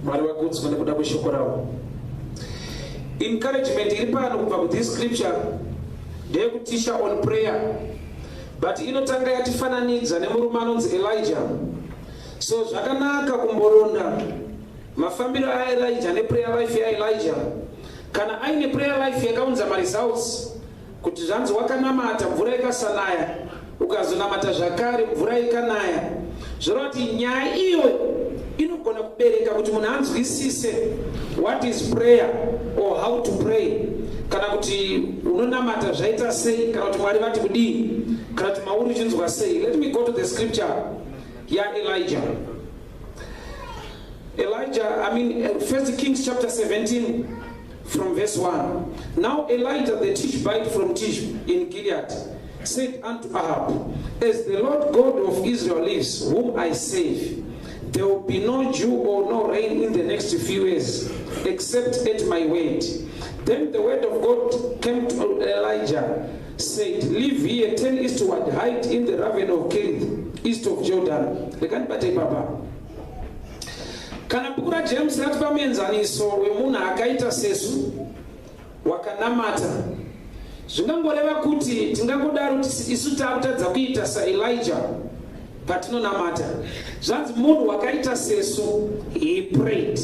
Mwari vakudzwa nekuda kweshoko ravo. Encouragement iri pano kubva kuthis scripture ndeyekutisha on prayer, but inotanga yatifananidza nemurume anonzi Elijah. So zvakanaka kumboronda mafambiro aElijah neprayer life yaElijah. Kana aine prayer life yakaunza maresults, kuti zvanzi wakanamata, mvura ikasanaya, ukazonamata zvakare, mvura ikanaya, zvoreva kuti nyaya iyo inogona kubereka kuti munhu anzwisise what is prayer or how to pray, kana kuti unonamata zvaita sei, kana kuti Mwari vati kudii, kana kuti mauri uchinzwa sei. Let me go to the scripture yaElijah. Elijah, I mean, First Kings chapter 17 from verse 1. "Now Elijah the Tishbite from Tishbe in Gilead said unto Ahab, 'As the Lord God of Israel lives, whom I serve, there will be no dew or no rain in the next few years, except at my word.' Then the word of God came to Elijah, said, 'Leave here, turn eastward, hide in the ravine of Kerith, east of Jordan.'" Rekandibate papa. Kana bhuku raJames ratipa muenzaniso wemunhu akaita sesu wakanamata, zvingangoreva kuti tingangodaro isu taakutadza kuita saElijah patinonamata. Zvanzi munhu wakaita sesu, he prayed.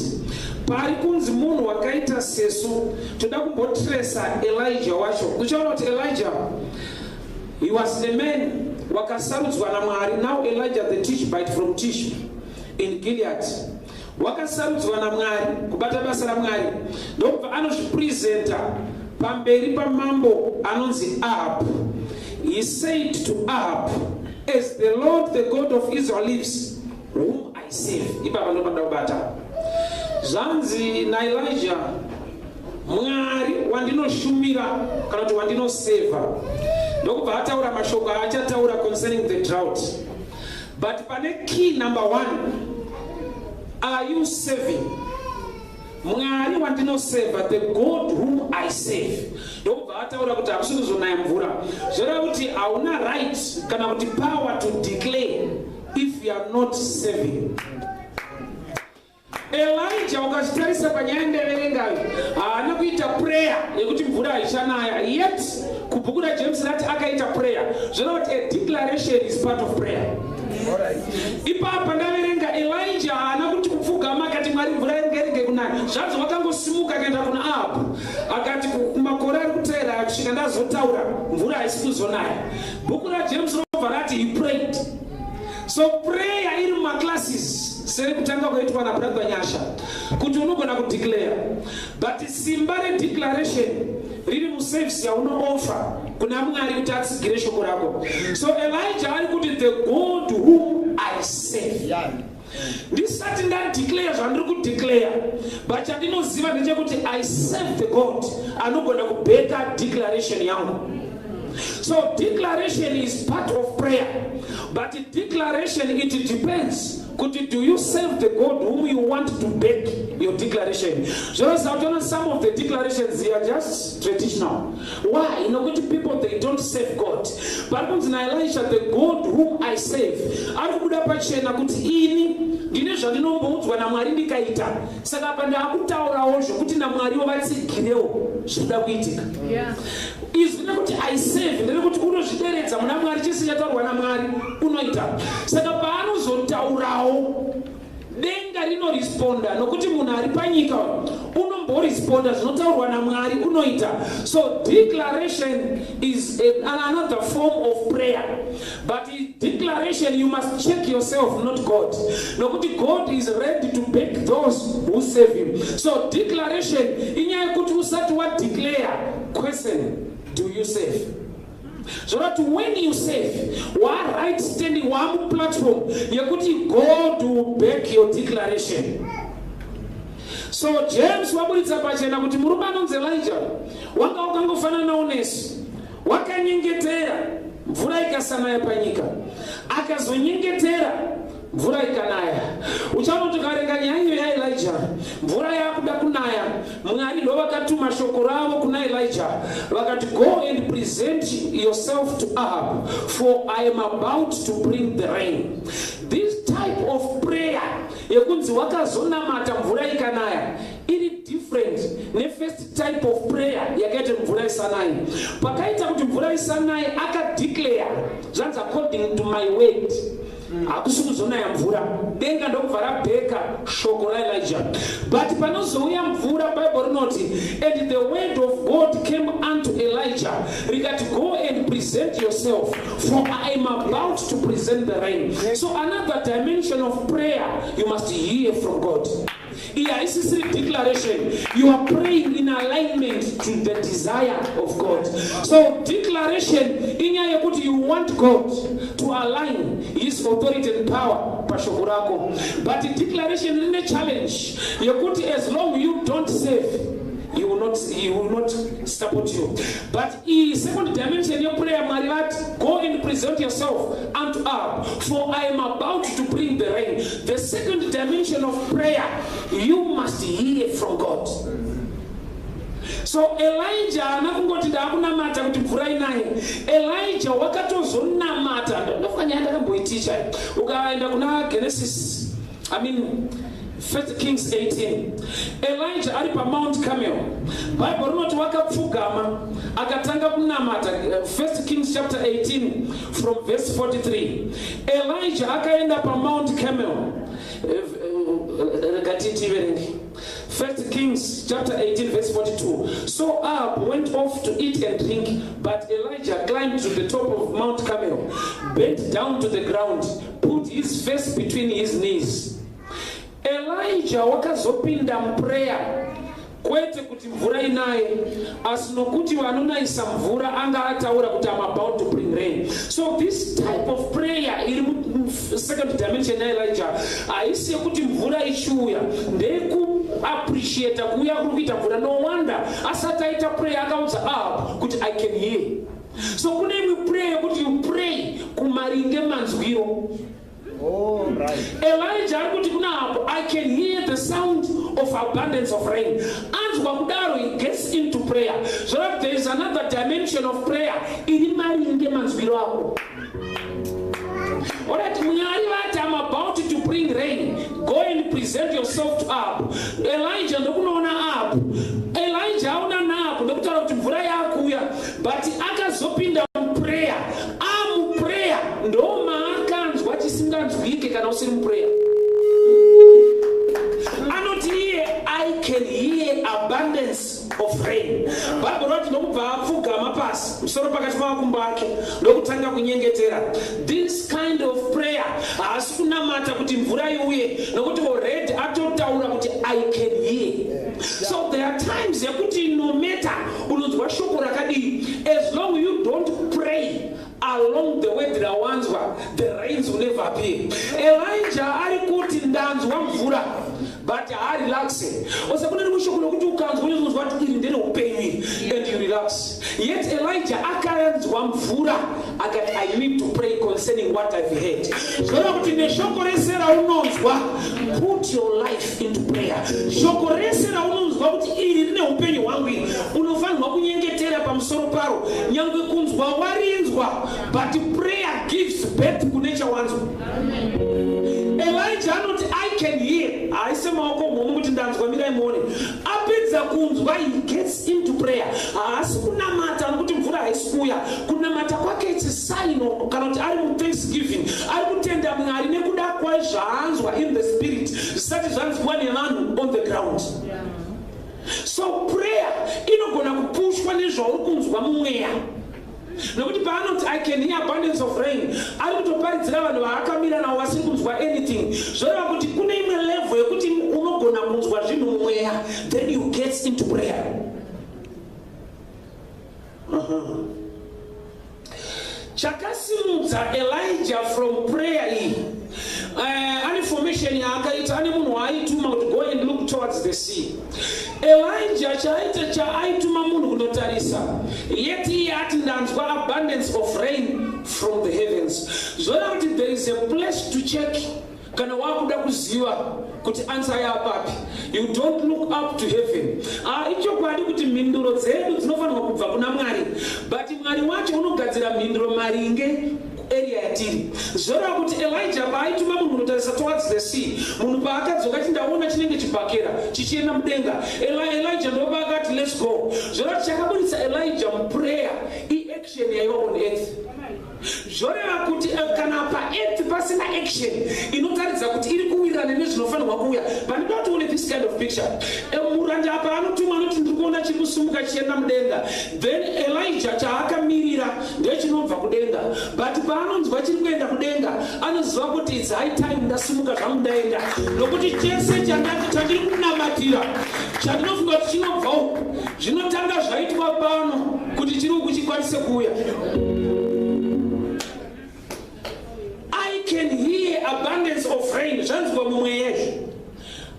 Pari kunzi munhu wakaita sesu, toda kumbotresa Elijah wacho. Uchaona kuti Elijah, he was a man wakasarudzwa naMwari. "Now Elijah the Tishbite from Tishbe in Gilead," wakasarudzwa naMwari kubata basa raMwari, ndokubva anozvipresenta pamberi pamambo anonzi Ahab. He said to Ahab, "As the Lord, the God of Israel, lives, whom I serve." Ipapa ndopanoda kubata. Zvanzi naElijah, Mwari wandinoshumira, kana kuti wandinosevha, ndokubva ataura mashoko aachataura concerning the drought. But pane key number one: are you serving Mwari wandinosevha, the God whom I serve? Ndokubva ataura kuti hakusi kuzonaya mvura. Zvoreva kuti hauna right kana kuti power to declare if you are not serving. Elijah, ukachitarisa panyaya ndeverengayo, haana kuita prayer yekuti mvura haichanaya. Yet kubhuku raJames rati akaita prayer. Zvoreva kuti a declaration is part of prayer. Ipapa ndaverenga, Elijah haana kuti kupfugama akati, "Mwari, mvura ngerege kunaya." Zvanzi wakangosimuka, akaenda kuna Ahabhu, akati, "Kumakore ari kuteera, kusvika ndazotaura, mvura haisi kuzonaya." Bhuku raJames robva rati he prayed. So prayer iri mumaclasses, serekutanga kwaitwa nabrother Nyasha, kuti unogona kudeclare, but simba redeclaration riri muservice yaunooffer kuna Mwari kuti atsigire shoko rako. So Elijah ari kuti, "The God whom I serve." Ndisati ndadeclare zvandiri kudeclare, but chandinoziva ndechekuti I serve the God anogona kubacka declaration yangu. So declaration is part of prayer, but declaration, it depends kuti do you serve the God whom you want to back your declaration. Zvinozautona, some of the declarations are just traditional. Why? Nokuti people, they don't serve God. Pari kunzi naElisha, "The God whom I serve," ari kubuda pachena kuti ini ndine zvandinomboudzwa naMwari ndikaita. Saka apa ndaakutaurawo zvokuti naMwariwo vatsigirewo zvinoda kuitika. Izwi nekuti "I serve" nderekuti unozvideredza muna Mwari. Chese chataurwa naMwari unoita. Saka paanozotaurawo, denga rinoresponda, nokuti munhu ari panyika unomboresponda zvinotaurwa naMwari unoita. So declaration is another form of prayer, but declaration, you must check yourself, not God, nokuti God is ready to back those who serve him. So declaration inyaya yekuti usati wadeclare, question: do you serve? Zvorati when you serve, waright standing, wamuplatform yekuti God will back your declaration. So James waburitsa pachena kuti murume anonzi Elijah wanga wakangofananawo nesu. Wakanyengetera, mvura ikasanaya panyika. Akazonyengetera, mvura ikanaya. Uchaona kuti ukaverenga nyaya iyo yaElijah, mvura yakuda kunaya, Mwari ndo vakatuma shoko ravo kuna Elijah, vakati, "Go and present yourself to Ahab, for I am about to bring the rain." This type of prayer yekuti Yekunzi wakazonamata mvura ikanaya iri different nefirst type of prayer yakaita mvura isanayi. Pakaita kuti mvura isanayi, akadeclare, zvanzi, "According to my word, hakusi kuzonaya mvura." Denga ndokubva rabheka shoko raElijah. But panozouya mvura, Bible rinoti, "And the word of God came unto Elijah," rikati, "Go and present yourself, for I am about to present the rain." So another dimension of prayer, you must hear from God. Iyi haisisiri declaration. You are praying in alignment to the desire of God. So declaration inyaya yekuti you want God to align his authority and power pashoko rako. But declaration rine challenge yekuti as long you don't save, he will not support you. But iyi second dimension yeprayer, Mwari vati, "Go and present yourself unto Ahab, for I am about to bring the rain." The second dimension of prayer, you must hear from God. So Elijah haana kungoti ndaakunamata kuti mvura inaye. Elijah wakatozonamata. Ndofunga nyaya ndakamboiticha. Ukaenda kuna Genesis, I mean First Kings 18, Elijah ari paMount Carmel, Bible rinoti wakapfugama akatanga kunamata. First Kings chapter 18 from verse 43. Elijah akaenda paMount Carmel. Rega tiverenge First Kings chapter 18 verse 42. So Ahab went off to eat and drink, but Elijah climbed to the top of Mount Carmel, bent down to the ground, put his face between his knees. Elijah wakazopinda muprayer, kwete kuti mvura inaye, asi nokuti vanonayisa mvura anga ataura kuti, "Am about to bring rain." So this type of prayer iri musecond dimension yaElijah haisi yekuti mvura ichiuya, ndeyekuappreciata kuuya kuri kuita mvura. No wonder asati aita prayer akaudza Ahab kuti, "I can hear." So kune imwe prayer yekuti you pray kumaringe manzwiro. Elijah ari kuti kuna Ahab, "I can hear the sound of abundance of rain." Anzwa kudaro, he gets into prayer. So that there is another dimension of prayer iri maringe manzwiro ako. Alright, Mwari vati, "I'm about to bring rain. Go and present yourself to Ahab." Elijah ndokunoona Ahab. Elijah aona naAhab ndokutaura kuti mvura yakuuya, but akazopinda muprayer. Amuprayer ndo maakanzwa chisinganzwike kana usiri muprayer. Anoti iye, "I can hear abundance of rain." Bhaibheri rati ndokubva apfugama pasi, musoro pakati pamakumbo ake, ndokutanga kunyengetera. This kind of prayer haasi kunamata kuti mvura iuye, nokuti already atotaura kuti, "I can hear." So there are times yekuti no matter unonzwa shoko rakadii, as long you don't pray along the way rawanzwa, the rains will never appear. Elijah ari kuti ndanzwa mvura, but haarelaxe. Ose kune rimwe shoko rokuti ukanzwa unozonzwa kuti iri ndereupenyu iri, and you relax. Yet Elijah akanzwa mvura akati, "I need to pray concerning what I've heard." Zvoreva kuti neshoko rese raunonzwa, put your life into prayer. Shoko rese raunonzwa kuti iri rine upenyu hwangu iri, unofanirwa kunyengetera pamusoro paro. Nyange kunzwa warinzwa, but prayer gives birth kune chawanzwa. Elijah anoti, "I can hear." Haise maoko muhomo kuti ndanzwa, mirai muone. Apedza kunzwa, he gets into prayer. Haasi kunamata nokuti mvura haisi kuuya. Kunamata kwake, it's sign kana kuti ari muthanksgiving, ari kutenda Mwari nekuda kwezvaanzwa in the spirit zvisati zvanzwiwa nevanhu on the ground. So prayer inogona kupushwa nezvauri kunzwa mumweya, nokuti paanoti, "I can hear abundance of rain," ari kutoparidzira vanhu vaakamira navo vasiri kunzwa anything. Zvoreva kuti kune imwe level yekuti unogona kunzwa zvinhu mumweya, then you get into prayer. Chakasimudza Elijah from prayer iyi, ane formation yaakaita. Ane munhu waaituma kuti, "Go and look towards the sea." Elijah chaaita, chaaituma munhu kundotarisa, yet iye ati ndanzwa abundance of rain from the heavens. Zvoreva kuti there is a place to check kana wakuda kuziva kuti answer yapapi. You don't look up to heaven. Ah, ichokwadi kuti mhinduro dzedu dzinofanirwa kubva kuna Mwari, but Mwari wacho unogadzira mhinduro maringe Area yatiri, zvoreva kuti Elijah paaituma munhu kunotarisa towards the sea, munhu paakadzoka ati, "Ndaona chinenge chibhakera chichienda mudenga," Elijah ndopaakati, "Let's go." Zvoreva kuti chakaburitsa Elijah muprayer iaction yaiva on earth. Zvoreva kuti kana paearth pasina action inotaridza kuti iri kuwirirana nezvinofanirwa kuuya, pandinoda kuti une this kind of picture, muranda apa anotumwa, anoti, "Ndiri kuona chiri kusumuka chichienda mudenga." Then Elijah chaakamirira ndechinobva kudenga, but paanonzwa chiri kuenda kudenga, anoziva kuti it's high time ndasimuka zvangu ndaenda, nokuti chese chandiri kunamatira, chandinofunga kuti chinobva uku, zvinotanga zvaitwa pano kuti chiri uku chikwanise kuuya. "I can hear abundance of rain," zvanzwa mumwe yezvo.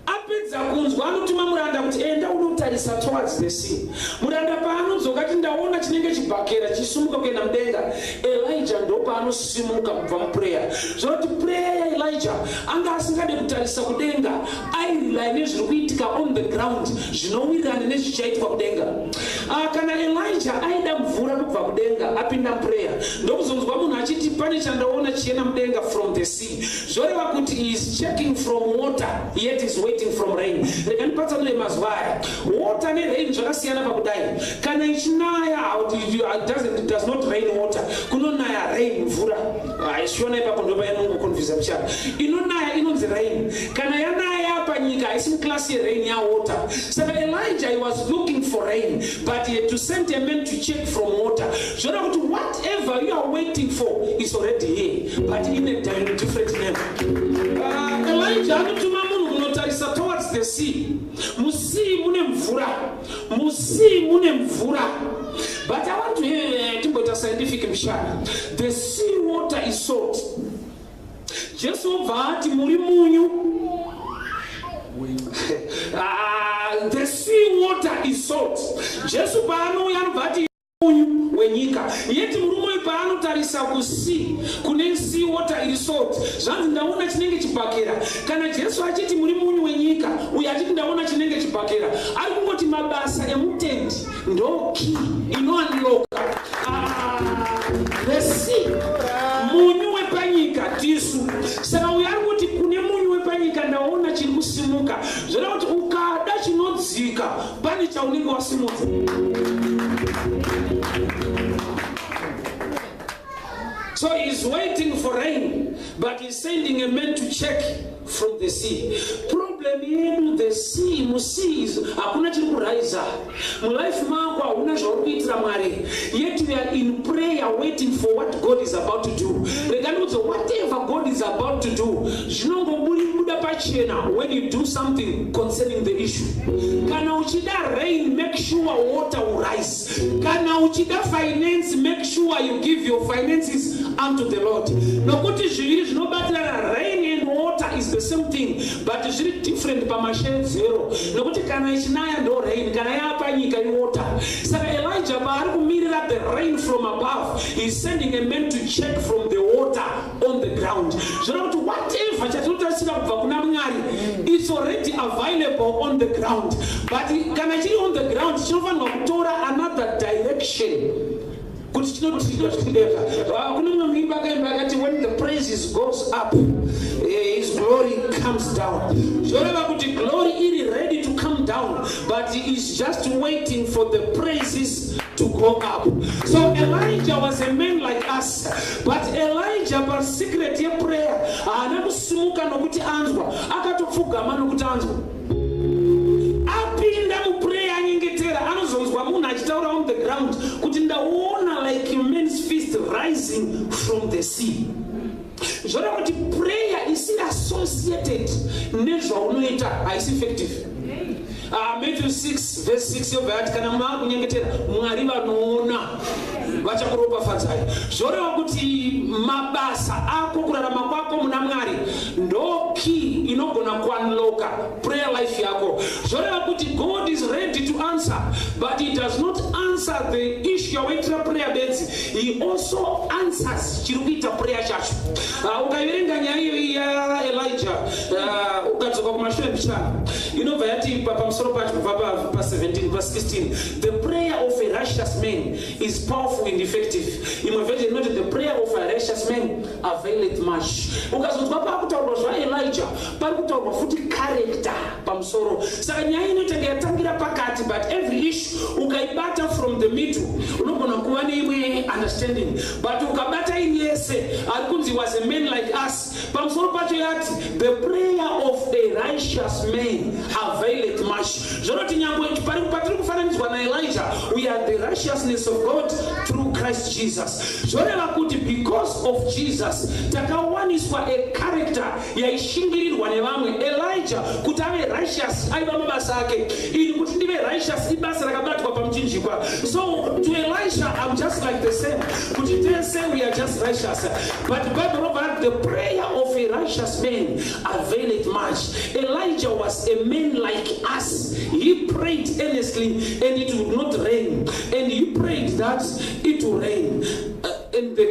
Apedza kunzwa, anotuma muranda kuti, "Enda unotarisa towards the sea." Muranda paanodzoka ati, "Ndaona chinenge chibhakera chichisumuka kuenda mudenga," Elijah ndo paanosimuka kubva muprayer. Zvinoti prayer yaElijah anga asingade kutarisa kudenga, airely nezviri kuitika on the ground zvinowirirana nezvichaitwa kudenga. Ah, kana Elijah aida mvura kubva kudenga, apinda muprayer, ndokuzonzwa munhu achiti, "Pane chandaona chienda mudenga from the sea," zvoreva kuti he is checking from water, yet is waiting from rain. Rega ndipatsanure mazuva aya. Water nerain zvakasiyana pakudai: kana ichinaya, it does not rain water, kunonaya rain, mvura. Haisiona ipapo, ndopainongoconfusa muchana. Inonaya inonzi rain. Kana yanaya panyika, haisi muclass yerain, yawater. Saka Elijah, he was looking for rain, but he had to send a man to check from water. Zvoreva kuti whatever you are waiting for is already here, but in a different name. Elijah anotuma munhu kunotarisa towards the sea. Musea mune mvura, musea mune mvura, but I want to hear, timboita scientific mishana. The sea water is salt. Jesu obva ati, "Muri munyu." Ah, the sea water is salt. Jesu paanouya anobva ati, "Munyu wenyika." Yeti murume uyu paanotarisa kusea, kune sea water iri salt, zvanzi, "Ndaona chinenge chibhakera." Kana Jesu achiti, "Muri munyu wenyika," uyo achiti, "Ndaona chinenge chibhakera," ari kungoti mabasa emutendi ndo key inounlocka the sea. Munyu wepanyika tisu. Saka uyo ari kuti kune munyu wepanyika, "Ndaona chiri kusimuka," zvoreva kuti ukada chinodzika, pane chaunenge wasimudza. So he's waiting for rain, but he's sending a man to check from the sea. Problem yedu, the sea, musea hakuna chiri kuraisa. Mulife mako hauna zvauri kuitira Mwari, yet we are in prayer waiting for what God is about to do. Rega ndikudze, whatever God is about to do zvinongobuda pachena when you do something concerning the issue. Kana uchida rain, make sure water will rise. Kana uchida finance, make sure you give your finances unto the Lord, nokuti zviviri zvinobatirana. Rain and water is the same thing, but zviri different pamashedzero, nokuti kana ichinaya ndo rain, kana yaapanyika iwater. Saka Elijah paari kumirira the rain from above, he is sending a man to check from the water on the ground. Zvoreva kuti whatever chatinotarisira kubva kuna Mwari, it's already available on the ground, but kana chiri on the ground, chinofanirwa kutora another direction kuti chinotideka. Kune mumwe muimbi akaimba akati, "When the praises goes up, his glory comes down." Zvoreva kuti glory iri ready to come down, but he is just waiting for the praises to go up. So Elijah was a man like us, but Elijah pasecret yeprayer haana kusimuka nokuti anzwa, akatopfugama nokuti anzwa. Apinda muprayer, anyengetera, anozonzwa munhu achitaura on the ground kuti, "Ndaona like a man's fist rising from the sea." Zvoreva kuti prayer isiri associated nezvaunoita haisi effective. Matthew 6 verse 6 yobva yati, "Kana maa kunyengetera, Mwari vanoona vachakuropafadzai." Zvoreva kuti mabasa ako, kurarama kwako muna Mwari ndo key inogona kuunlocka prayer life yako. Zvoreva kuti God is ready to answer, but he does not answer the issue yawaitira prayer bedzi, he also answers chiri kuita prayer chacho. Ukaiverenga nyaya iyoyi yaElijah, ukadzoka kumashure. mbichana. Inobva yati pamusoro pacho, kubva pa17, pa16, "The prayer of a righteous man is powerful and effective." Imwe version inoti, "The prayer of a righteous man availeth much." Ukazonzwa paakutaurwa zvaElijah, pari kutaurwa futi character pamusoro. Saka nyaya inotanga yatangira pakati, but every issue ukaibata from the middle, unogona kuva neimwe understanding. But ukabata ini yese, ari kunzi was a man like us. Pamusoro pacho yati, "The prayer of a righteous man availeth much." Zvinoti nyangwe patiri kufananidzwa naElijah, we are the righteousness of God through Christ Jesus. Zvoreva kuti because of Jesus takawaniswa a character yaishingirirwa nevamwe. Elijah kuti ave righteous aiva mabasa ake. Ini kuti ndive righteous ibasa rakabatwa pamuchinjikwa. So to Elisha, I'm just like the same, kuti tese we are just righteous. But Bible robva rati, "The prayer of a righteous man availeth much." Elijah was a man like us. He prayed earnestly and it would not rain, and he prayed that it would rain, and the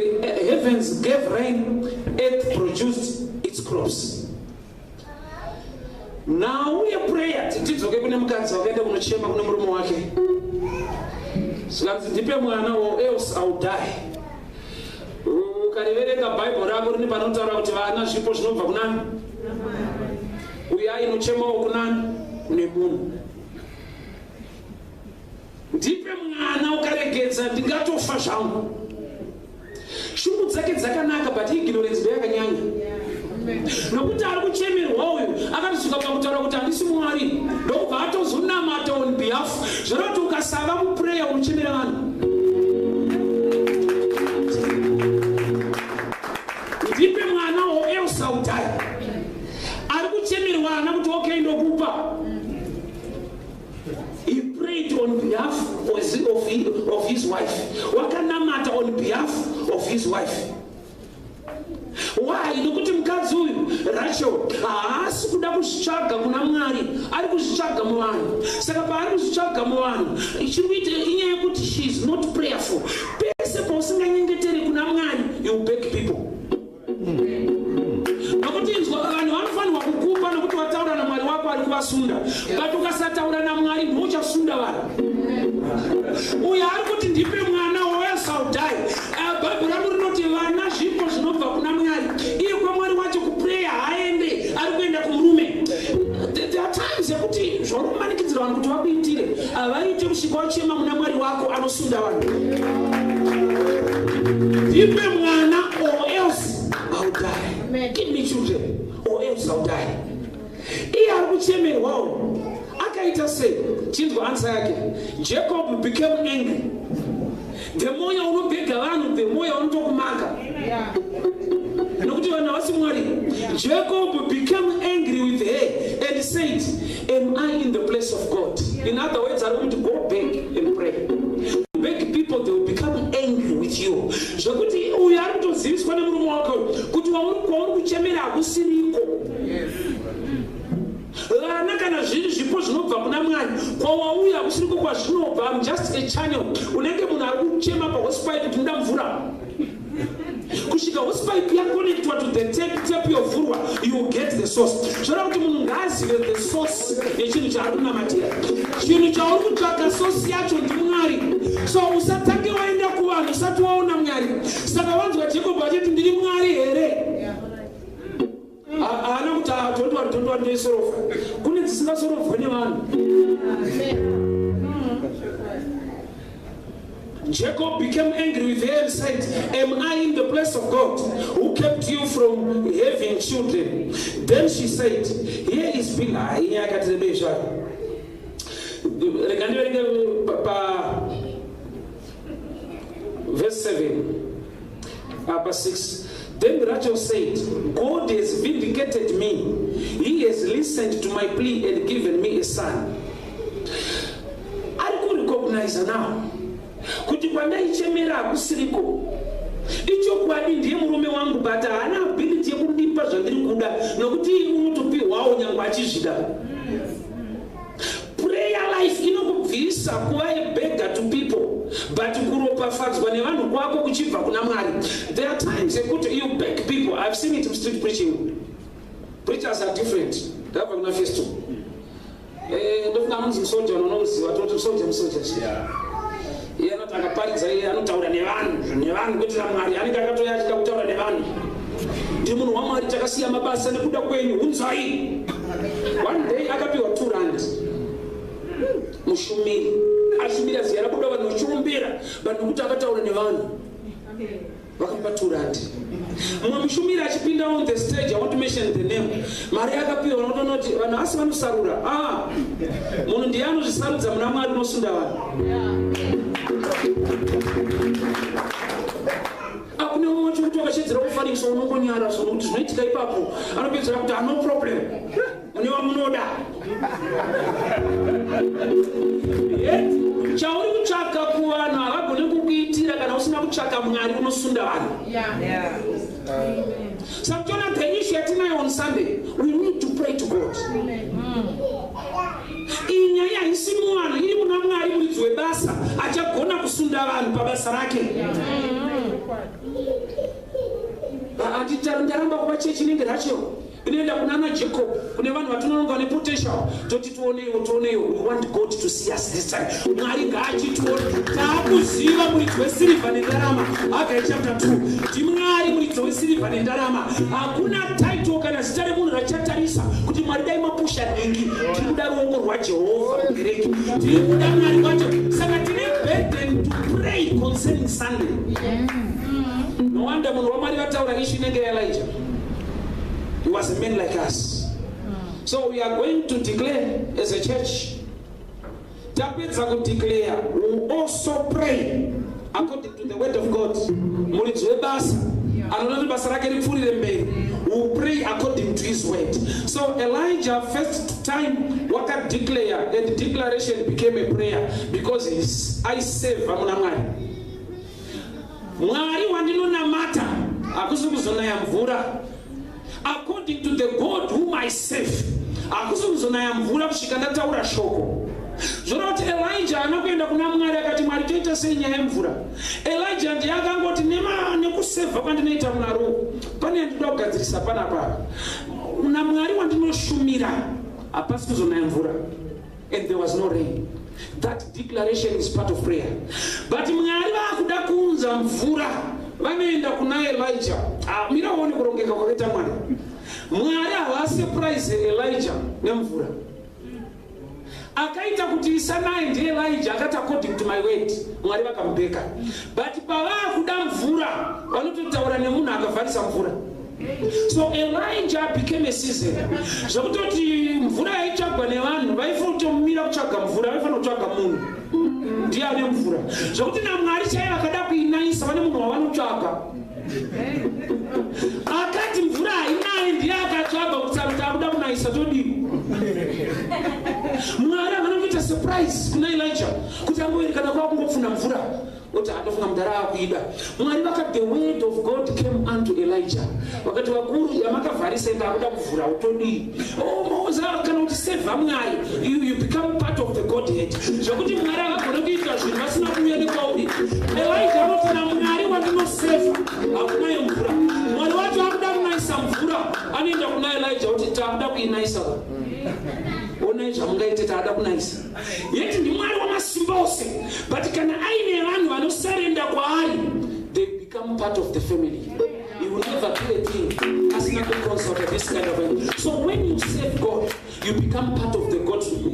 heavens gave rain, earth produced its crops. Nhau yeprayer, tidzoke kune mukadzi wakaenda kunochema kune murume wake, zvikanzi, "Ndipe mwana or else I will die." Ukariverenga Bhaibheri rako, rine panotaura kuti vana zvipo zvinobva kunani. Uyo ainochemawo kunani? Kune munhu. "Ndipe mwana, ukaregedza ndingatofa zvangu." Shungu dzake dzakanaka, but ignorance ndoyakanyanya, nokuti ari kuchemerwa uyu akatosvika pakutaura kuti, "Handisi Mwari." Ndokubva atozonamata on behalf. Zvoreva kuti ukasava muprayer, unochemera vanhu. "Ndipe mwana or else I will die." Ari kuchemerwa ana kuti, "Okay, ndokupa." He prayed on behalf of his wife. Wakanamata on behalf of his wife. Why? Nokuti mukadzi uyu Rachel haasi kuda kuzvitsvaga kuna Mwari, ari kuzvitsvaga muvanhu. Saka paari kuzvitsvaga muvanhu, chiri kuita inyaya yekuti she is not prayerful. Pese pausinganyengeteri kuna Mwari, you beg people, nokuti inzwa, vanhu vanofanirwa kukupa nokuti wataura naMwari wako ari kuvasunda. But ukasataura naMwari, ndouchasunda vanhu. Uyo ari kuti, "Ndipe mwana or else I will die." Bhaibheri rangu rinoti vana zvipo zvinobva kuna Mwari. Iye kwaMwari wacho kuprayer haaende, ari kuenda kumurume. There are times yekuti zvauri kumanikidzira vanhu kuti vakuitire havaite kusvika wachema muna Mwari wako anosunda vanhu. "Ndipe mwana or else I will die. Give me children or else I will die." Iye ari kuchemerwawo akaita sei? Chinzwa answer yake. Jacob became angry. The more unobhega vanhu, the more unotokumaka, nokuti vanhu havasi Mwari. Jacob became angry with her and said, "Am I in the place of God?" In other words, ari kuti, "Go back and pray." Beg people, they will become angry with you, zvekuti uyu ari kutoziviswa nemurume wake kuti kwauri kuchemera hakusiriko. Vana kana zviri zvipo zvinobva kuna Mwari, kwawauya kusiriko kwazvinobva. I'm just a channel. Unenge munhu ari kuchema pahosepipe kuti, "Ndoda mvura," kusvika hosepipe yaconnectwa to the tap, tap yovhurwa, you will get the source. Zvoreva kuti munhu ngaazive the source yechinhu chaari kunamatira. Chinhu chauri kutsvaka, source yacho ndiMwari. So usatange waenda kuvanhu usati waona Mwari. Saka wanzwa Jacob achiti, "Ndiri Mwari here?" Haana kuti, "Ah, don't worry, don't worry, ndoisolva." Kune dzisingasorovhwe nevanhu. Jacob became angry with her and said, "Am I in the place of God who kept you from having children?" Then she said, "Here is Bilhah." Inyaya yakati rebei zvayo. Rega ndiverenge pa verse 7, apa 6. Then Rachel said, "God has vindicated me. He has listened to my plea and given me a son." Ari kurecognize now kuti kwandaichemera hakusiriko. Ichokwadi, ndiye murume wangu, but haana ability yekundipa zvandiri kuda, nokuti unotopiwawo nyange achizvida. Prayer life inokubvisa kuva a beggar to people, but kuropafadzwa nevanhu kwako kuchibva kuna Mwari. There are times ekuti you beg people. I've seen it in street preaching. Preachers are different. Ndabva kuna Festo. Ndofunga anonzi musoja, unomuziva, toti musoja, musoja. Iye anoti akaparidza, iye anotaura nevanhu, nevanhu, kwete naMwari. Anenge akatoya achida kutaura nevanhu. Ndi munhu waMwari, takasiya mabasa nekuda kwenyu, hunzai. One day akapiwa R2. Mushumiri ashumira, ziya rabuda, vanhu vachirumbira vanhu kuti akataura nevanhu, vakamupa R2. Mumwe mushumiri achipinda on the stage, I want to mention the name, mari yakapiwa, unotonoti vanhu asi vanosarura. Ah, munhu ndiye anozvisarudza muna Mwari unosunda vanhu. Akune mumwe wacho kuti wakashedzera kufarisa, unongonyara so nokuti zvinoitika ipapo anopedzera kuti ano problem mune wamunoda. Chauri kutsvaka kuvanhu havagoni kukuitira kana usina kutsvaka Mwari unosunda vanhu. Saka tiona the issue yatinayo on Sunday, we need to pray to God. Iyi nyaya haisi muvanhu, iri muna Mwari muridzi webasa achagona kusunda vanhu pabasa rake. Ndaramba kuva chechi inenge Rachel inoenda kuna ana Jacob, kune vanhu vatinononga nepotential, toti tioneiwo, tioneiwo. We want God to see us this time. Mwari ngaachitione. Taakuziva muridzi wesirivha nendarama. Hagai chapter 2, ndiMwari muridzi wesirivha nendarama. Hakuna title kana zita remunhu rachatarisa kuti Mwari dai mapusha nhingi. Tiri kuda ruoko rwaJehovha mukereke, tiri kuda Mwari wacho. Saka tine burden to pray concerning Sunday. No wonder munhu waMwari vataura issue inenge yaElijah. He was a man like us. So we are going to declare as a church. Tapedza kudeclare, we also pray according to the word of God. Muridzi webasa anoda kuti basa rake ripfuurire mberi, we pray according to his word. So Elijah, first time wakadeclare, and declaration became a prayer because aiseva muna Mwari. Mwari wandinonamata hakusi kuzonaya mvura. According to the God whom I serve, hakusi kuzonaya mvura kusvika ndataura shoko. Zvoreva kuti Elijah haana kuenda kuna Mwari akati, "Mwari, toita sei nyaya yemvura?" Elijah ndiye akangoti, "Nekusevha kwandinoita Mwari, pane yandinoda kugadzirisa panapa. NaMwari wandinoshumira hapasi kuzonaya mvura." And there was no rain. That declaration is part of prayer. But Mwari vaakuda kuunza mvura, vanoenda kuna Elijah. Ah, mira uone kurongeka kwakaita Mwari. Mwari havasurprise Elijah nemvura. Akaita kuti isanaye ndiElijah. Akati, "According to my word." Mwari vakamubheka. But pavaakuda mvura, vanototaura nemunhu akavharisa mvura. So Elijah became a season, zvekutoti mvura yaitsvagwa nevanhu vaifanira kutomira kutsvaga mvura, vaifanira kutsvaga munhu ndiye ane mvura. Zvekuti naMwari chaivo vakada kuinaisa, vane munhu wavanotsvaga. Akati mvura hainayi, ndiye akatsvaga kuti akuda kunayisa, todii? Mwari havana kuita surprise kuna Elijah kuti angoerekana kwava kungopfuna mvura, oti anofunga mudhara akuida. Mwari vakati, the word of God came unto Elijah. Vakati, "Vakuru, yamakavharisa enda akuda kuvhura, utodii?" Kana kuti sevha Mwari, you become part of the Godhead, zvekuti Mwari havagone kuita zvinhu vasina kuuya nekwauri. Elijah anoti, "NaMwari wandinosevha hakunayo mvura." Mwari wacho akuda kunaisa mvura, anoenda kuna Elijah kuti, "Taakuda kuinaisa, onai zvamungaite, taada kunaisa." Yeti ndiMwari wamasimba ose, but kana aine vanhu vanosarenda kwaari, they become part of the family. He will never do a thing asina kuconsult this kind of thing. So when you serve God, you become part of the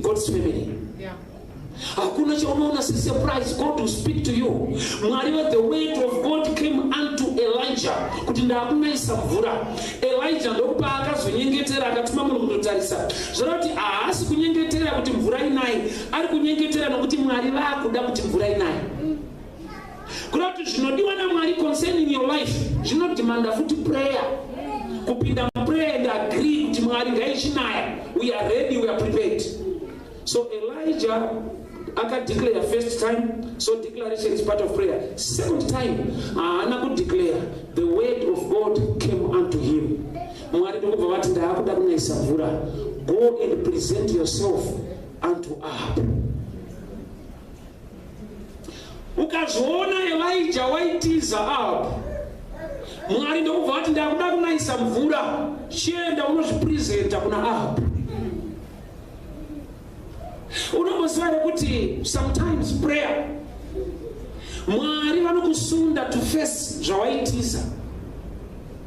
God's family. Hakuna chaunoona sesurprise. God will speak to you. Mwari, the word of God came unto Elijah kuti ndaakunaisa mvura. Elijah ndokupa akazonyengetera, akatuma munhu kundotarisa. Zvoreva kuti haasi kunyengetera kuti mvura inai, ari kunyengetera nokuti Mwari vaakuda kuti mvura inai. Kuda kuti zvinodiwa naMwari concerning your life zvinodhimanda futi prayer, kupinda muprayer and agree kuti Mwari ngaichinaya, we are ready, we are prepared. So Elijah akadeclare first time, so declaration is part of prayer. Second time haana kudeclare, the word of God came unto him. Mwari ndokubva vati, "Ndaakuda kunayisa mvura, go and present yourself unto Ahab." Ukazviona, Elijah waitiza Ahab. Mwari ndokubva vati, "Ndakuda kunayisa mvura, chienda unozvipresenta kuna Ahab." Unomboziva rekuti sometimes prayer, Mwari vanokusunda to face zvawaitiza.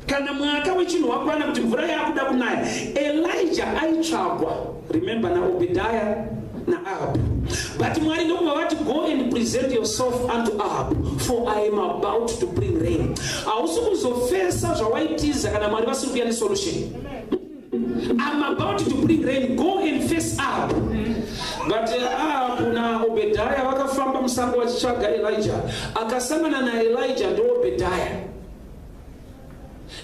Kana mwaka wechinhu wakwana kuti mvura yakuda kunaya, Elijah aitsvagwa, remember, naObedhaya naAhab, but Mwari ndokubva vati, "Go and present yourself unto Ahab, for I am about to bring rain." Hausi kuzofesa zvawaitiza kana Mwari vasiri kuya nesolution. "I'm about to bring rain, go and face Ahab." But Ahab naObedhaya vakafamba musango vachitsvaga Elijah. Akasangana naElijah ndoObedhaya.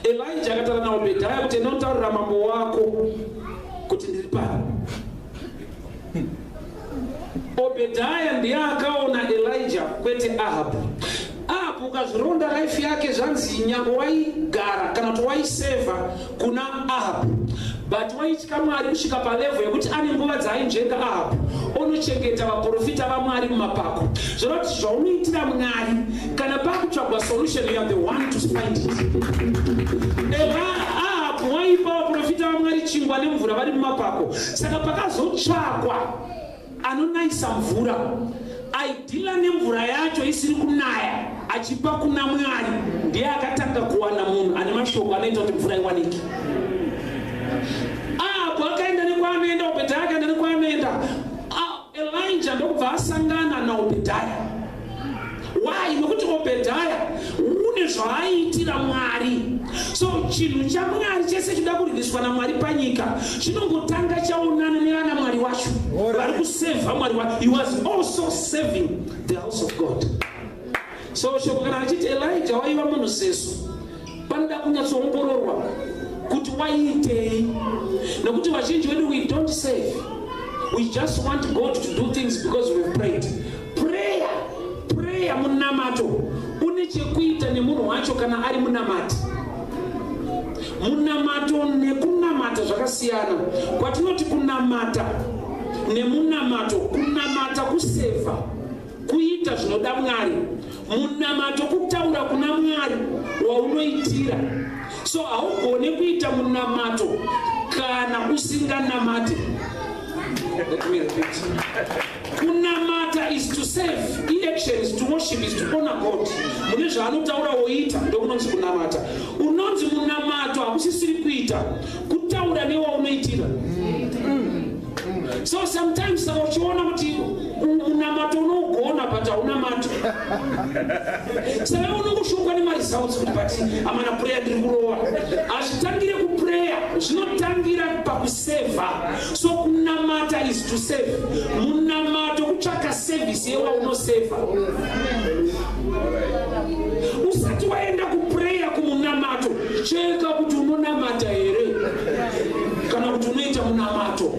Elijah akataura naObedhaya kuti, "Enda mambo wako kuti ndiri pano." Obedhaya ndiye akaona Elijah, kwete Ahabu. Ahabu, ukazvironda life yake, zvanzi nyange waigara kana kuti waisevha kuna Ahabu, but waitya Mwari kusvika palevel yekuti ane nguva dzaainzvenga Ahabu, onochengeta vaprofita vaMwari mumapako. Zvoreva kuti zvaunoitira Mwari, kana pakutsvagwa solution, you are the one to find it. Ahabu waipa vaprofita vaMwari chingwa nemvura vari mumapako. Saka pakazotsvakwa anonayisa mvura, aidhila nemvura yacho isiri kunaya achipa kuna Mwari, ndiye akatanga kuwana munhu ane mashoko anoita kuti mvura iwanike. Apo akaenda nekwaanoenda, Obhedhaya akaenda nekwaanoenda, Elijah ndokubva asangana naObhedhaya. Why? Nokuti Obhedhaya une zvaaiitira Mwari. So chinhu chaMwari chese chinoda kuririswa naMwari panyika chinongotanga chaonana nevana Mwari wacho vari kusevha Mwari wacho. He was also serving the house of God. So shoko kana richiti Elijah waiva munhu sesu, panoda kunyatsoongororwa kuti waiitei, nokuti vazhinji vedu, we don't save. We just want God to do things because we've prayed. Prayer, prayer, munamato une chekuita nemunhu wacho kana ari munamati. Munamato nekunamata zvakasiyana. Kwatinoti kunamata nemunamato, kunamata kusevha, kuita zvinoda Mwari. Munamato kutaura kuna Mwari waunoitira. So haugone kuita munamato kana usinganamate. Let me repeat. Kunamata is to serve, action is to worship, is to honor God mune zvaanotaura woita. Ndokunonzi kunamata. Unonzi munamato hakusisiri kuita, kutaura newaunoitira. So sometimes saka uchiona kuti munamato unougona but haunamati, saka unongoshongwa nemaresults kuti, "But amana, prayer ndiri kurova." Hazvitangire kuprayer, zvinotangira pakusevha. So kunamata is to serve. Munamato kutsvaka service yewaunosevha. Usati waenda kuprayer, kumunamato, cheka kuti unonamata here kana kuti unoita munamato.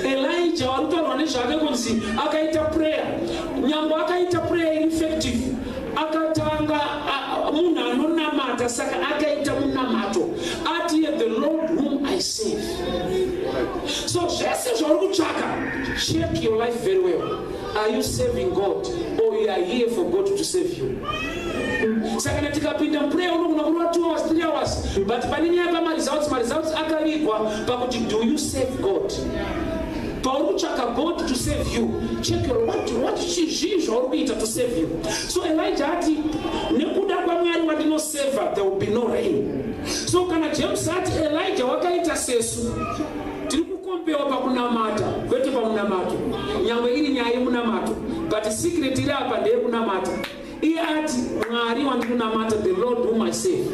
Elijah wari kutaurwa nezvake kunzi akaita prayer, nyangwe akaita prayer iri effective, akatanga munhu anonamata. Saka akaita munamato ati, "The Lord whom I serve." So zvese zvauri kutsvaka, check your life very well. Are you serving God or you are here for God to save you? Saka kana tikapinda muprayer, unogona kurova 2 hours, 3 hours, but pane nyaya pamaresults. Maresults akavigwa pakuti, do you save God? Pauri kutsvaka God to save you, check your what, zvii zvauri kuita to save you? So Elijah ati, "Nekuda kwaMwari wandinoseva, there will be no rain." So kana James ati Elijah wakaita sesu, tiri kukompewa pakunamata, kwete pamunamato. Nyangwe iri nyaya yemunamato, but secret iri apa ndeyekunamata. Iye ati, "Mwari wandinonamata, the Lord whom I save."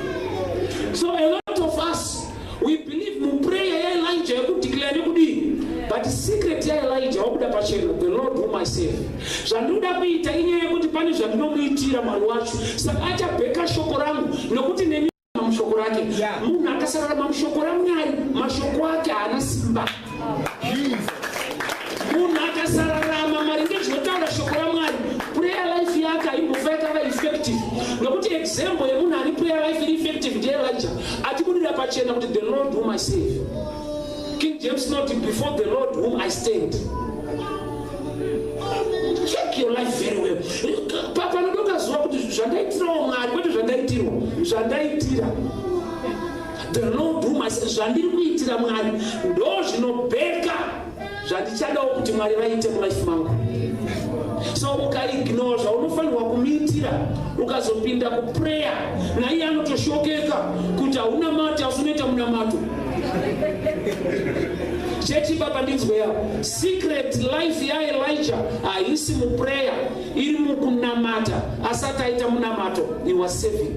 So a lot of us, we believe muprayer yaElijah yekudeclare nekudii, but secret yaElijah wakuda pachena, "The Lord whom I save." Zvandinoda kuita inyaya yekuti pane zvandinomuitira Mwari wacho, saka achabheka shoko rangu, nokuti neni mushoko rake. Munhu akasararama mushoko raMwari, mashoko ake haana simba. Munhu akasararama maringe zvinotaura shoko raMwari, prayer life yake haimbofa yakava effective, nokuti example yemunhu ane prayer life iri effective ndiElijah, achibudira pachena kuti, "The Lord whom I save." King James not, "Before the Lord whom I stand." Check your life very well. Panodoka zuva kuti zvandaitirawo Mwari, kwete zvandaitirwa, zvandaitira the Lord whom I serve, zvandiri kuitira Mwari ndo zvinobheka. Zvandichadawo kuti Mwari vaite mulife mangu. So ukaignore zvaunofanirwa kumuitira, ukazopinda kuprayer, naiye anotoshokeka kuti hauna mati, asi unoita munamato. Chechi, baba, ndinzweya. Secret life yaElijah haisi muprayer, iri mukunamata. Asati aita munamato, he was serving.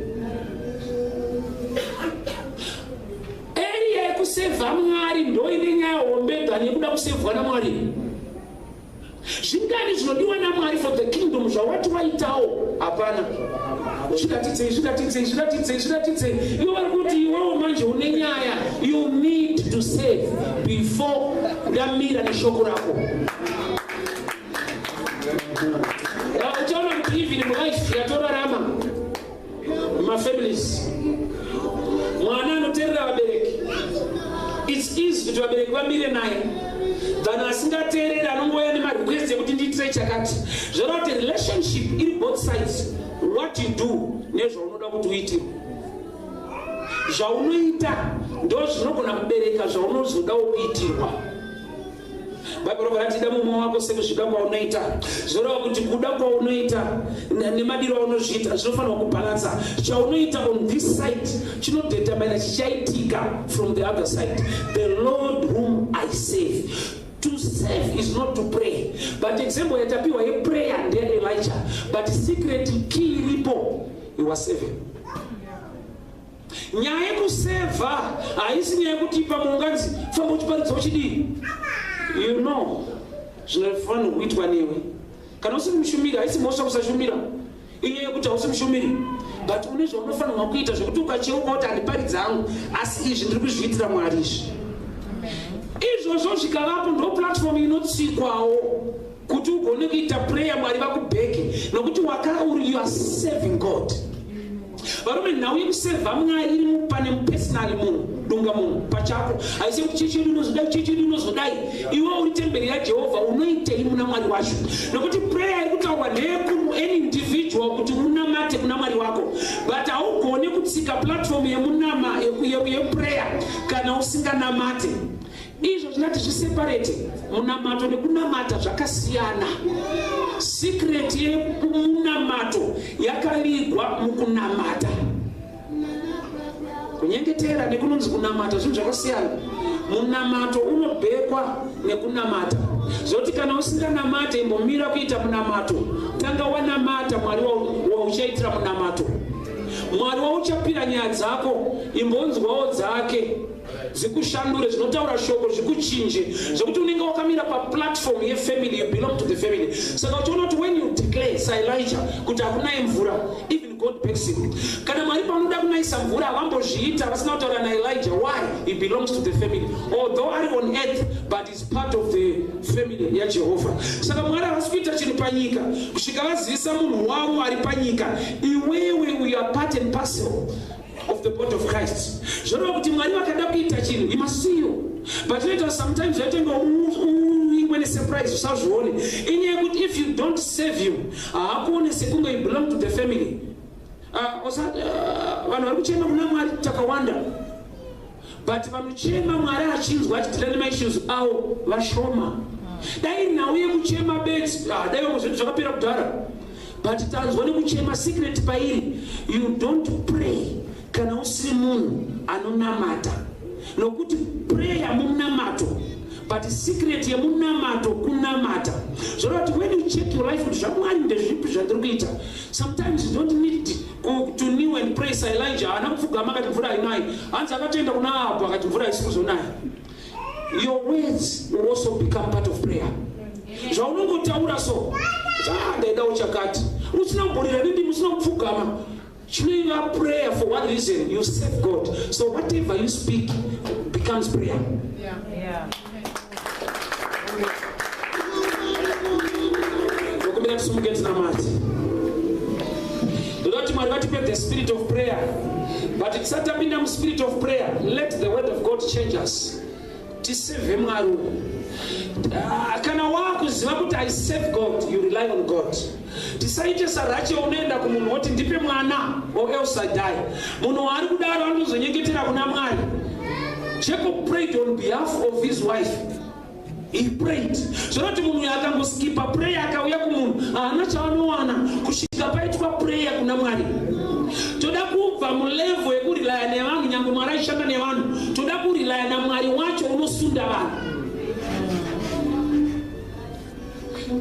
Area yekusevha Mwari ndo ine nyaya hombe than yekuda kusevhwa naMwari. Zvingani zvinodiwa naMwari for the kingdom zvawati waitawo? Hapana. Zviratidzei, zviratidzei, zviratidzei, zviratidzei. Ivo vari kuti iwewo manje une nyaya. You need to save before ndamira neshoko rako. Uchaona kuti even mulife yatorarama, mumafamilies, mwana anoteerera vabereki, it's easy kuti vabereki vamire naye than asingateereri, anongouya nemarequest ekuti ndiitire chakati. Zvoreva kuti relationship iri both sides, what you do nezvaunoda kuti uitirwe. Zvaunoita ndo zvinogona kubereka zvaunozodawo kuitirwa. Bhaibheri robva rati, "Ida mumwe wako sekuzvida kwaunoita." Zvoreva kuti kuda kwaunoita nemadiro aunozviita zvinofanirwa kubhalansa. Chaunoita on this side chinodetermina chichaitika from the other side. The Lord whom I save. To save is not to pray, but example yatapiwa yeprayer ndeyaElijah, but secret key iripo, he was serving. Nyaya yekusevha haisi nyaya yekuti pamwe unganzi famba uchiparidza uchidii. You know zvinofanirwa kuitwa newe. Kana usiri mushumiri, haisi mhosva kusashumira. Inyaya yekuti hausi mushumiri, but une zvaunofanirwa kuita zvekuti ukacheuka kuti handiparidzi hangu, asi izvi ndiri kuzviitira Mwari. Izvi izvozvo zvikavapo, ndo platform inotsikwawo kuti ugone kuita prayer, Mwari vakubheke, nokuti wakauri, you are serving God. Varume, nhau yekusevha Mwari iri pane mupersonal, munhu dunga munhu pachako. Haisi kuti chechi yedu inozodai, chechi yedu inozodai. Iwe uri temberi yaJehovha, unoitei muna Mwari wacho? Nokuti prayer iri kutaurwa ndeyeku any individual, kuti unamate kuna Mwari wako, but haugoni kutsika platform yemunama yeprayer kana usinganamate. Izvo zvinati zviseparate. Munamato nekunamata zvakasiyana. Secret yemunamato yakavigwa mukunamata. Kunyengetera nekunonzi kunamata zvinhu zvakasiyana. Munamato unobhekwa nekunamata, zvoti kana usinganamate, imbomira kuita munamato. Tanga wanamata Mwari wauchaitira munamato, Mwari wauchapira nyaya dzako. Imbonzwawo dzake dzikushandure, zvinotaura shoko zvikuchinje, zvekuti unenge wakamira paplatform yefamily. You belong to the family. Saka uchiona kuti when you declare saElijah kuti hakunai mvura, even God backs him. Kana Mwari panoda kunaisa mvura, havambozviita vasina kutaura naElijah. Why? He belongs to the family. Although ari on earth, but is part of the family yaJehovha. Saka Mwari havasi kuita chinhu panyika kusvika vazivisa munhu wavo ari panyika. Iwewe, you are part and parcel of the body of Christ. Zvoreva kuti Mwari vakada kuita chinhu, he must see you. But inoita sometimes zvaitenge uingwe nesurprise, usazvione. Inyaya yekuti if you don't save you, haakuone sekunge you belong to the family. Vanhu vari kuchema kuna Mwari takawanda, but vanochema Mwari achinzwa, achideala nemaissues avo, vashoma. Dai nhau yekuchema bedzi, dai vamwe zvinhu zvakapera kudhara. But tanzwa nekuchema. Secret pairi, you don't pray kana usiri munhu anonamata, nokuti prayer munamato, but secret yemunamato kunamata. Zvoreva kuti when you check your life kuti zvaMwari ndezvipi zvandiri kuita, sometimes you don't need to kneel and pray. SaElijah, haana kupfugama akati mvura hainai. Hanzi akatoenda kuna Ahabhu akati mvura haisi kuzonaya. Your words will also become part of prayer. Zvaunongotaura so, "Ah, ndaidawo chakati," usina kumborira nendimi, usina kupfugama, chinoiva prayer. For one reason, you serve God, so whatever you speak becomes prayer. Ndokumbira tisimuke tinamate. Ndoda kuti Mwari vatipe the spirit of prayer, but tisati tapinda muspirit of prayer, let the word of God change us. Tisevhe Mwari uyu. Kana waakuziva kuti I serve God, you rely on God. Tisaite saRachel, unoenda kumunhu woti, "Ndipe mwana or else I die." Munhu waari kudaro anozonyengetera kuna Mwari. Jacob prayed on behalf of his wife. He prayed. Zvinoti munhu uyu akangoskipa prayer akauya kumunhu haana chaanowana kusvika paitwa prayer kuna Mwari. Toda kubva mulevel yekurilaya nevanhu, nyange Mwari achishanda nevanhu, toda kurilaya naMwari wacho unosunda vanhu.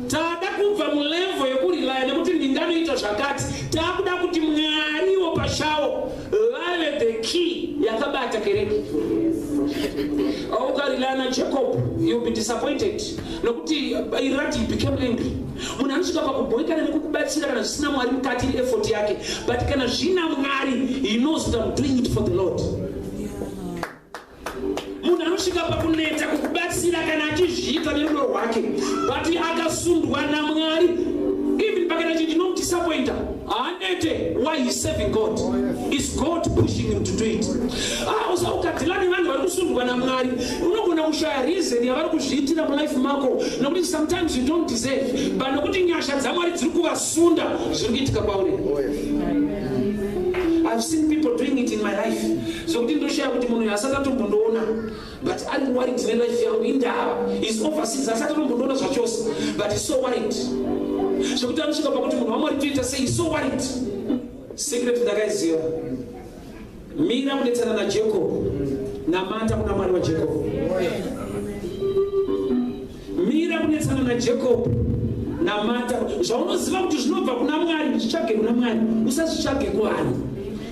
Tada kubva mulevel yekurilaya nekuti ndinganoita zvakati, takuda kuti Mwariwo pachawo vave the key yakabata kereke. Ukarilaya naJacob, you'll be disappointed, nokuti irati he became angry. Munhu anosvika pakubhoikana nekukubatsira kana zvisina Mwari mukati, iri effort yake, but kana zvina Mwari, he knows that I'm doing it for the Lord. Munhu anosvika pakuneta kukubatsira kana achizviita nerudo rwake, but akasundwa naMwari, even pakana chinhu chinomudisappointa, haanete. Why? He serving God. Is God pushing him to do it. Ah, usa ukadeala nevanhu vari kusundwa naMwari, unogona kushaya reason yavari kuzviitira mulife mako, nokuti sometimes you don't deserve, but nokuti nyasha dzaMwari dziri kuvasunda, zviri kuitika kwauri. I've seen people doing it in my life, zvokuti ndoshaya kuti munhu asati atombondoona, but ari worried nelife yangu. Indava is overseas, asati atombondoona zvachose, but is so worried zvekuti anosvika pakuti, "Munhu waMwari, toita sei?" Is so worried. Secret ndakaiziva: mira kunetsana naJacob, namata kuna Mwari waJacob. Mira kunetsana naJacob, namata. Zvaunoziva kuti zvinobva kuna Mwari, zvitsvage kuna Mwari, usazvitsvage kuvanhu.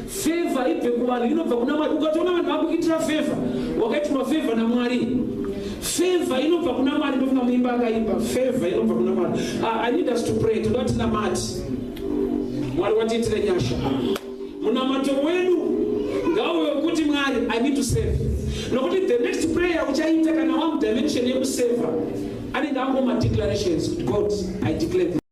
Favor ibve kuvanhu, inobva kuna Mwari. Ukatoona vanhu vakuitira favor, wakaitirwa favor naMwari. Favor inobva kuna Mwari. Ndofunga muimba akaimba, favor inobva kuna Mwari. I need us to pray. Toda tinamati Mwari watiitire nyasha. Munamato wedu ngauve wekuti, "Mwari, I need to serve," nokuti the next prayer uchaita kana wamudimension yekuserva anenge angoma declarations kuti, "God, I declare this."